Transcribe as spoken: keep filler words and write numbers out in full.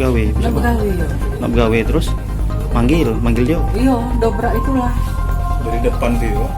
Gawe, nak begawe, yo. Nak begawe terus manggil, manggil dia. Iyo, dobrak itulah. Dari depan tu, yo.